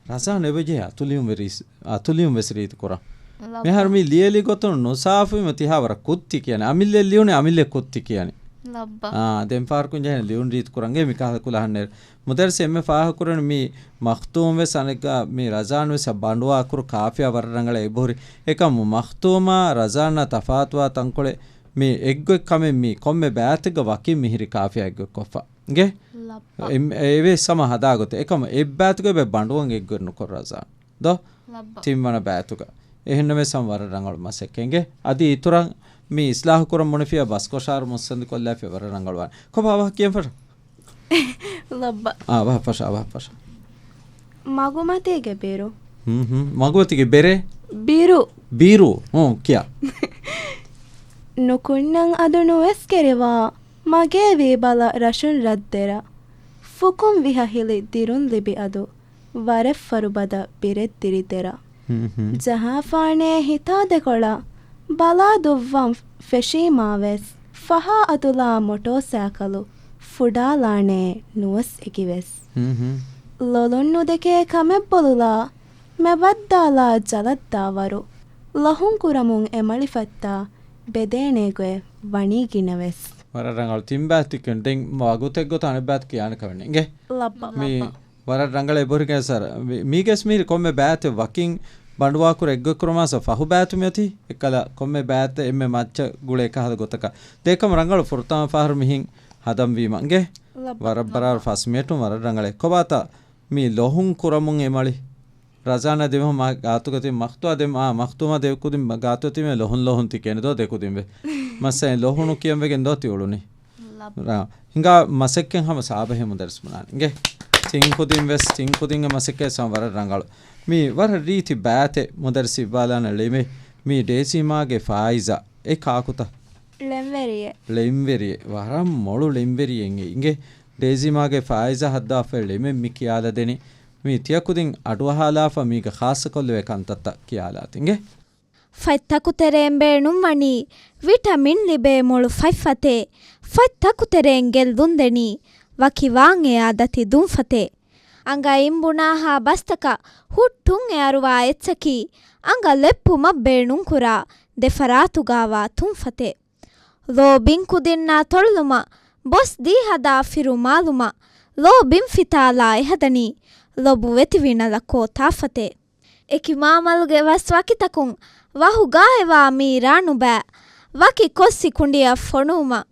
ރަޒާން އެބަޖެހޭ އަތުލިޔުން ވެރީސް-، އަތުލިޔުން ވެސް ރީތި ކުރަން. ލައްބަ. މިހާރު މި ލިޔެލި ގޮތުން ނުސާފުވީމަ ތިހާ ވަރަށް ކުއްތި ކިޔަނީ. އަމިއްލަ ލިޔުނީ އަމިއްލަ ކުއްތި ކިޔަނީ. ލައްބަ. އާ، ދެން ފަހަރަކުން ޖެހޭނެ ލިޔުން ރީތި ކުރަން. އިނގޭ މި ކާލަ ކުލަހަންނޭރު. މުދައްރިސް އެންމެ ފާހަގަކުރަނީ މި މަޚްތޫމް ވެސް އަނެއްކާ މި ރަޒާން ވެސް ބަނޑުވާ ކުރު ކާފިޔާ ވަރަށް ރަނގަޅަށް އެބަހުރި. އެކަމު މަޚްތޫމާ ރަޒާންނާ ތަފާތުވާ ތަންކޮޅެއް މި އެއްގޮތް ކަމެއް މި ކޮންމެ ބާތެއްގަ ވަކިން މިހިރި ކާފިޔާ އެއްގޮތްކޮށްފަ. އިނގޭ؟ ލައްބަ. އެ-، އެވެސް ހަމަ ހަދާ ގޮތެއް. އެކަމު އެއްބާތުގަ އެބަ ބަނޑުވަން އެއްގޮތް ނުކޮށް ރަޒާން. ދޯ؟ ލައްބަ. ތިންވަނަ ބާތުގަ. އެހެންނަމަވެސް ހަމަ ވަރަށް ރަނގަޅު މަސައްކަތް. އިނގޭ؟ އަދި އިތުރަށް މި އިސްލާހު ކުރަން ބުނެފިޔާ ބަސްކޮށާރު މުއްސަނދި ކޮށްލާފިޔާ ވަރަށް ރަނގަޅުވާނެ. ކޮބާ ވަހަ ކިޔަން ފަށަ؟ ލައްބަ. އާ، ވަހަ ފަށަ، ވަހަ ފަށަ. މަގުމަތީގެ ބިރު. ހުން، ހުން. މަގުމަތީގެ ބެރޭ؟ ބިރު. ބިރު. ހުން، ކިޔާ. ނުކުންނަން އަދު ނުވެސް ކެރިވާ، މަގޭވީ ބަލަ ރަށުން ރަށްދެރަ. ފުކުން ވިހަ ހިލި ދިރުން ލިބި އަދު، ވަރަށް ފަރުބަދަ ބިރެއް ދިރި ދެރަ. ހުން، ހުން. ޖަހާފާނޭ ހިތާ ދެކޮޅަށް، ބަލާ ދުއްވަން ފެށީމާވެސް، ފަހާ އަތުލާ މޮޓޯ ސައިކަލު، ފުޑާލާނޭ ނުވަސް އެކިވެސް. ހުން، ހުން. ލޮލުން ނުދެކޭ ކަމެއް ބޮލުލާ، މެބައްދާލާ ޖަލަށްދާ ވަރު، ލޮހުން ކުރަމުން އެމަޅިފައްތާ، ބެދޭނޭ ގޮތް ވަނީ ގިނަވެސް. ވަރަށް ރަނގަޅު. ތިން ބާތު ކިޔަން. ދެން ވަގުތެއް ގޮތަށް އަނެއް ބާތު ކިޔާނެ ކަމެއް ނެތް. އިނގޭ؟ ލައްބަ. މި ލައްބަ. ވަރަށް ރަނގަޅަށް އެބަހުރިގެން ސަރ، މި-، މީގެސް މީރި ކޮންމެ ބާތެއް ވަކިން ބަނޑުވާކުރެ އެއްގޮތްކުރުމާ ސަ ފަހު ބާތު މިއޮތީ، އެއްކަލަ ކޮންމެ ބާތެއް އެންމެ މައްޗަށް ގުޅޭ ކަހަލަ ގޮތަކަށް. ދޭކަމަ ރަނގަޅު ފުރަތަމަ ފަހަރު މިހިން ހަދަންވީމަ އިނގޭ؟ ލައްބަ. ވަރަށް ބަރާރު ފަސް މިނެޓުން ވަރަށް ރަނގަޅޭ. ކޮބާތަ މި ލޮހުން ކުރަމުން އެމަޅި؟ ރަޒާނާ ދެމިހު މާ ގާތުގަތި މަޚްތުވާ ދެ-، އާ، މަޚްތޫމާ ދެކުދިން ގާތުގަތި މެ ލޮހުން ލޮހުން ތި ކެނި ދޯ ދެކުދިން ވެ. މައްސައި ލޮހުނު ކިޔަން ވެގެން ދޯ ތި އުޅުނީ. ލަބް. ރާ. ހިނގާ މަސައްކަތް ހަމަ ސާބަހެއް މުދައްރިސް ބުނާނެ. އިނގޭ. ތިން ކުދިން ވެސް، ތިން ކުދިންގެ މަސައްކަތް ސަމް ވަރަށް ރަނގަޅު. މީ ވަރަށް ރީތި ބާތެއް މުދައްރިސް އިއްބާލާނަށް ޅެމެ. މީ ޑޭޒީ މާގެ ފާއިޒާ. އެ ކާކުތަ؟ ޅެންވެރިއެއް. ޅެންވެރިއެއް. ވަރަށް މޮޅު ޅެންވެރިއެއް އެ. އިނގޭ. ޑޭޒީ މާގެ ފާއިޒާ ހައްދާފައި ޅެމެއް މި ކިޔާލަދެނީ. މީ ތިޔަ ކުދިން އަޑުއަހާލާފަ މީގަ ޚާއްޞަކޮށްލެވޭ ކަންތައްތައް ކިޔާލާތި. އިނގޭ. ފަތް ތަކުތެރޭން ބޭނުންވަނީ ވިޓަމިން ލިބޭ މޮޅު ފަތް ފަތޭ. ފަތް ތަކުތެރޭން ގެއްލުން ދެނީ ވަކި ވާން އެއާ ދަތި ދުން ފަތޭ. އަނގައިން ބުނާހާ ބަސްތަކަށް ހުއްޓުން އެއަރުވާ އެއްޗަކީ އަނގަ ލެއްޕުމަށް ބޭނުންކުރާ ދެ ފަރާތުގާވާ ތުން ފަތޭ. ލޯބިން ކުދިންނާ ތޮޅުލުމަށް ބޮސް ދީ ހަދާ ފިރުމާލުމަށް ލޯބިން ފިތާލާ އެހަދަނީ ލޮބުވެތި ވިނަލަ ކޯތާފަތޭ. އެކި މާމަލުގެ ވަސް ވަކިތަކުން ވަހު ގާއެވާ މީރާ ނުބައި ވަކި ކޮށްސި ކުނޑިއަށް ފޮނުވުމަށް،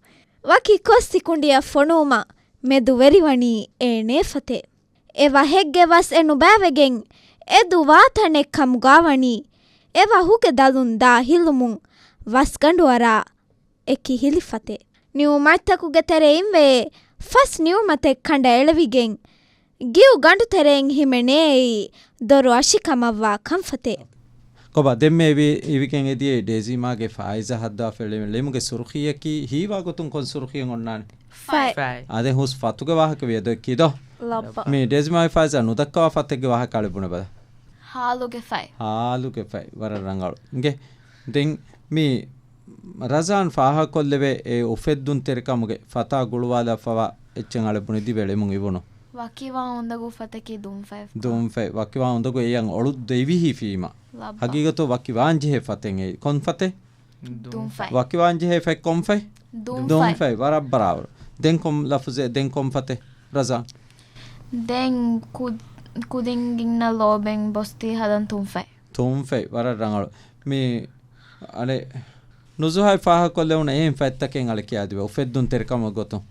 ވަކި ކޮށްސި ކުނޑިއަށް ފޮނުވުމަށް މެދުވެރިވަނީ އޭނޭ ފަތޭ. އެ ވަހެއްގެ ވަސް އެ ނުބައިވެގެން އެ ދުވާ ތަނެއް ކަމުގާވަނީ އެ ވަހުގެ ދަލުން ދާ ހިލުމުން ވަސްގަނޑު އަރާ އެ ކިހިލި ފަތޭ. ނިއުމަތްތަކުގެ ތެރެއިން ވެޔޭ ފަސް ނިއުމަތެއް ކަނޑައެޅެވިގެން ގިއު ގަނޑު ތެރެއިން ހިމެނޭ އެއީ ދޮރު އަށި ކަމަށްވާ ކަންފަތޭ. ކޮބާ ދެންމެ އިވި-، އިވިގެން އެދިޔައީ ޑޭޒީމާގެ ފާއިޒާ ހައްދާފައި ޅެމެ-، ޅެމުގެ ސުރުޚީއަކީ ހީވާ ގޮތުން ކޮން ސުރުޚީއެއް އޮންނާނެ؟ ފަތް. ފަތް. އާދެ ހުސް ފަތުގެ ވާހަކަ ވިޔަ ދޮއްކީ ދޯ؟ ލައްބަ. މި ޑޭޒީމާގެ ފާއިޒާ ނުދައްކަވާ ފަތެއްގެ ވާހަކަ އަޅެ ބުނެބަލަ. ހާލުގެ ފަތް. ހާލުގެ ފަތް. ވަރަށް ރަނގަޅު. އިނގޭ. ދެން މި ރަޒާން ފާހަގަކޮށްލެވޭ އެ އުފެއްދުންތެރިކަމުގެ ފަތާ ގުޅުވާލާފަވާ އެއްޗެއް އަޅެ ބުނެދީ ވެޅެމުން އިވުނު. ވަކިވާ އުނދަގޫ ފަތަކީ ދުންފަތް. ދުންފަތް. ވަކިވާ އުނދަގޫ އެޔަށް އޮޅު ދެވިހިފީމަ. ލައްބަ. ހަގީގަތު ވަކިވާންޖެހޭ ފަތެއް އެއީ. ކޮން ފަތެއް؟ ދުންފަތް. ވަކިވާންޖެހޭ ފަތް ކޮން ފަތް؟ ދުންފަތް. ދުންފަތް. ވަރަށް ބަރާބަރު. ދެން ކޮން ލަފުޒެއް؟ ދެން ކޮން ފަތެއް؟ ރަޒާން. ދެން ކު-، ކުދިން ގިންނަ ލޯބެން ބޮސްތީ ހަދަން ތުންފަތް. ތުންފަތް. ވަރަށް ރަނގަޅު. މި އަނެއް ނުޒުހާއި ފާހަގަކޮށްލެވުނު އެހެން ފަތްތަކެއް އަޅެ ކިޔާދިބޭ އުފެއްދުން ތެރިކަމަށް ގޮތުން.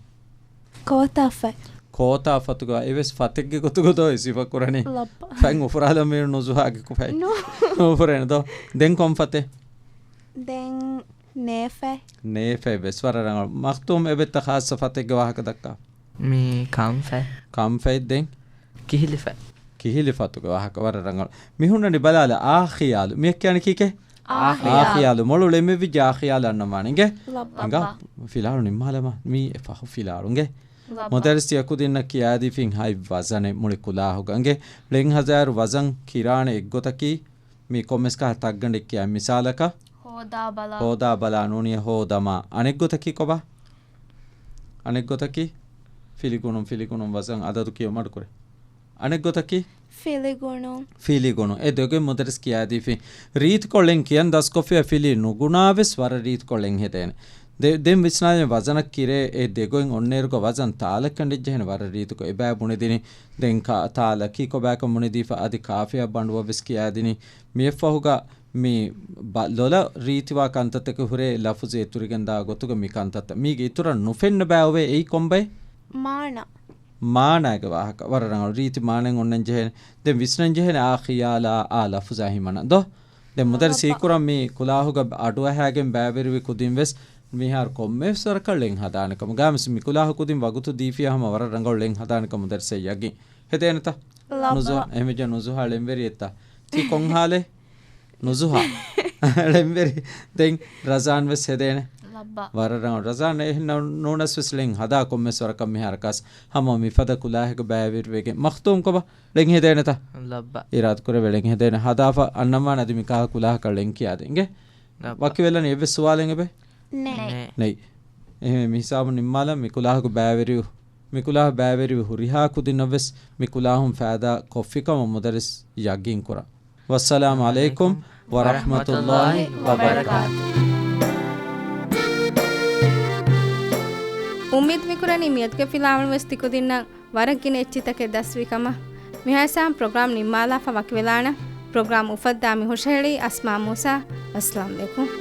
ކޯތާފަތް. ކޯތާފަތުގަ އެވެސް ފަތެއްގެ ގޮތުގަ ދޯ ސިފަ ކުރަނީ. ލައްބަ. ފަތް އުފުރާލަމީ ނުޒުހާގެ ކުފަތް. ނޫ. ނުފުރޭނެ ދޯ. ދެން ކޮން ފަތެއް؟ ދެން ނޭފަތް. ނޭފަތް ވެސް ވަރަށް ރަނގަޅު. މަޚްތޫމް އެބެއްތަ ޚާއްޞަ ފަތެއްގެ ވާހަކަ ދައްކާ؟ މީ ކަންފަތް. ކަންފަތް ދެން؟ ކިހިލިފަތް. ކިހިލިފަތުގެ ވާހަކަ ވަރަށް ރަނގަޅު. މި ހުންނަނީ ބަލާލަ އާ ޚިޔާލު. މިއަށް ކިޔަނީ ކީކޭ؟ އާ އާ ޚިޔާލު. ޚިޔާލު. މޮޅު ޅެންވެއްވިއްޖެ އާ ޚިޔާލު އަންނަންވާނެ. އިނގޭ؟ ލައްބަ. އިނގާ. ފިލާޅު ނިންމާލަމާ. މީ އެ ފަހު ފިލާޅު. އިނގޭ؟ ލައްބަ. މުދައްރިސް ތިޔަ ކުދިންނަށް ކިޔާދީފިން ހަތް ވަޒަނެއް މުޅި ކުލާހުގަ. އިނގޭ؟ ޅެން ހަޒާރު ވަޒަން ކިރާނެ އެއްގޮތަކީ މީ ކޮންމެސް ކަހަލަ ތައްގަނޑެއް ކިޔާ މިސާލަކަށް. ހޯދާ ބަލާ. ހޯދާ ބަލާ ނޫނީ ހޯދަމާ. އަނެއްގޮތަކީ ކޮބާ؟ އަނެއްގޮތަކީ ފިލިގުނުން، ފިލިގުނުން ވަޒަން އަދަދު ކިޔުމަޑުކުރޭ. އަނެއްގޮތަކީ؟ ފިލިގުނުން. ފިލިގުނުން. އެ ދެގޮތް މުދައްރިސް ކިޔާދީފި. ރީތިކޮށް ޅެން ކިޔަން ދަސްކޮށްފިޔާ ފިލި ނުގުނާވެސް ވަރަށް ރީތިކޮށް ޅެން ހެދޭނެ. ދެ-، ދެން ވިސްނާލަން ވަޒަނަށް ކިރޭ އެ ދެގޮތް އޮންނައިރުގަ ވަޒަން ތާލަކަނޑެއް ޖެހޭނެ ވަރަށް ރީތިކޮށް އެބައި ބުނެދިނީ. ދެން ކާ-، ތާލަކީ ކޮބާކަން ބުނެދީފަ އަދި ކާފިޔާ ބަނޑުއަށް ވެސް ކިޔާދިނީ. މިއެއްފަހުގަ މި ބަ-، ލޮލަށް ރީތިވާ ކަންތައްތަކެއް ހުރޭ ލަފުޒެއް އިތުރިގެން ދާ ގޮތުގަ މި ކަންތައްތައް. މީގެ އިތުރަށް ނުފެންނަ ބައި އޮވޭ އެއީ ކޮންބައެއް؟ މާނަ. މާނައިގެ ވާހަކަ. ވަރަށް ރަނގަޅު. ރީތި މާނައެއް އޮންނަން ޖެހޭނެ. ދެން ވިސްނަން ޖެހޭނެ އާ ޚިޔާލާ އާ ލަފުޒާ ހިމަނަ. ދޯ؟ ދެން މުދައްރިސް ލައްބަ. ހީކުރަން މި ކުލާހުގަ ބައިވެރިވި ކުދިން ވެސް މިހާރު ކޮންމެވެސް ވަރަކަށް ޅެން ހަދާނެ ކަމަށް. ގާމިސް މި ކުލާހު ކުދިން ވަގުތު ދީފިޔާ ހަމަ ވަރަށް ރަނގަޅު ޅެން ހަދާނެ ކަމަށް މުދައްރިސަށް ޔަގީން. ހެދޭނެތަ؟ ލައްބަ. ނުޒުހާ، އެހެންވެއްޖެ ނުޒުހާ ޅެންވެރިއެއްތަ؟ ތީ ކޮން ހާލެއް؟ ނުޒުހާ. ޅެންވެރި. ދެން ރަޒާން ވެސް ހެދޭނެ. ލައްބަ. ވަރަށް ރަނގަޅު. ރަޒާން އެހެން ނޫ-، ނޫނަސް ވެސް ޅެން ހަދާ ކޮންމެސް ވަރަކަށް މިހާރަކަސް ހަމަ މިފަދަ ކުލާހެއްގަ ބައިވެރިވެގެން. މަޚްތޫމް ކޮބާ؟ ޅެން ހެދޭނެތަ؟ ލައްބަ. އިރާދަކުރެވޭ ޅެން ހެދޭނެ. ހަދާފަ އަންނަންވާނެ އަދި މި ކާ ކުލާހަކަށް ޅެން ކިޔާދޭ. އިނގޭ؟ ލައްބަ. ވަކިވެލަނީ އެއްވެސް ސުވާލެއް އެބަ؟ ނެ. ނެ. ނެތް. ނެތް. އެހެންވެ މި ހިސާބު ނިންމާލަން މި ކުލާހަކު ބައިވެރިވި، މި ކުލާހު ބައިވެރިވި ހުރިހާ ކުދިންނަށް ވެސް މި ކުލާހުން ފައިދާ ކޮށްފިކަމަށް މުދައްރިސް ޔަގީން ކުރަން. ވައްސަލާމު ޢަލައިކުމް ވަރަޙްމަތުﷲ ވަބަރަކާތުހު. އުއްމީދު މިކުރަނީ މިއަދުގެ ފިލާވަޅު ވެސް ތިކުދިންނަށް ވަރަށް ގިނަ އެއްޗިތަކެއް ދަސްވި ކަމަށް. މިހާ ހިސާބުން ޕްރޮގްރާމް ނިންމާލާފަ ވަކިވެލާނަން. ޕްރޮގްރާމް އުފައްދާ މި ހުށަހެޅީ އަސްމާ މޫސާ. އައްސަލާމު ޢަލައިކުމް.